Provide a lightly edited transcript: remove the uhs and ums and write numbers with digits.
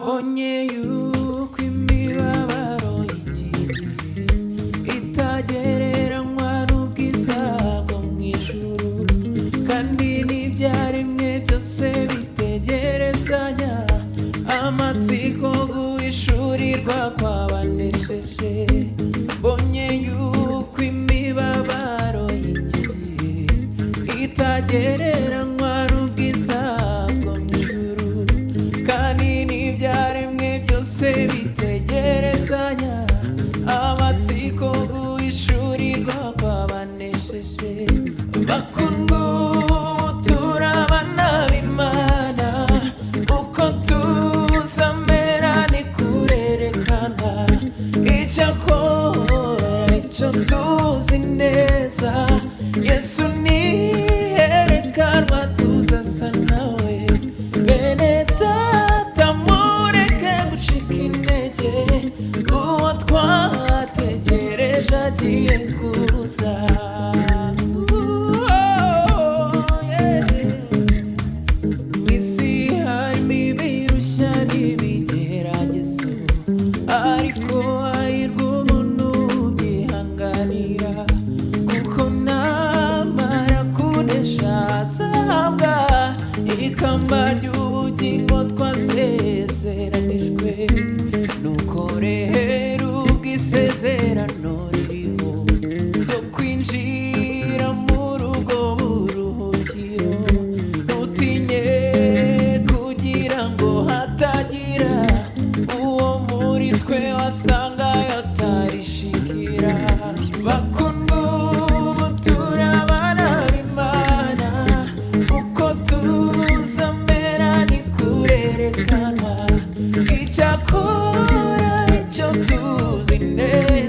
Mbonye yuko imibabaro y'iki gihe itagereranywa n'ubwiza bwo mu ijuru, kandi n'ibyaremwe byose bitegerezanya amatsiko guhishurirwa kw'abanesheje. Mbonye yuko imibabaro y'iki gihe itagereranywa n'ubwiza bwo mu ijuru, kandi n'ibyaremwe byose bitegerezanya amatsiko guhishurirwa kw'abanesheje. Bakundwa, ubu turi abana b'Imana, uko tuzamera ni kurerekana. Icyakora icyo tuzi neza, Yesu niyerekanwa tuzasa nawe. Bene data, mureke gucika intege, uwo twategereje agiye kuza. Oh, yeah. Mu isi harimo ibirushya n'ibigeragezo, ariko hahirwa umuntu ubyihanganira, kuko namara kunesha azahabwa ikamba ry'ubugingo twasezeranijwe. Nuko rero ubw'isezerano ririho ryo kwinjira mu rugo buruhukiro, ntutinye kugira ngo hatagira uwo muri twe wasanga yatarishikira. Bakundwa, ubu turi abana b'Imana, uko tuzamera ni kurerekanwa. Icyakora icyo tuzi neza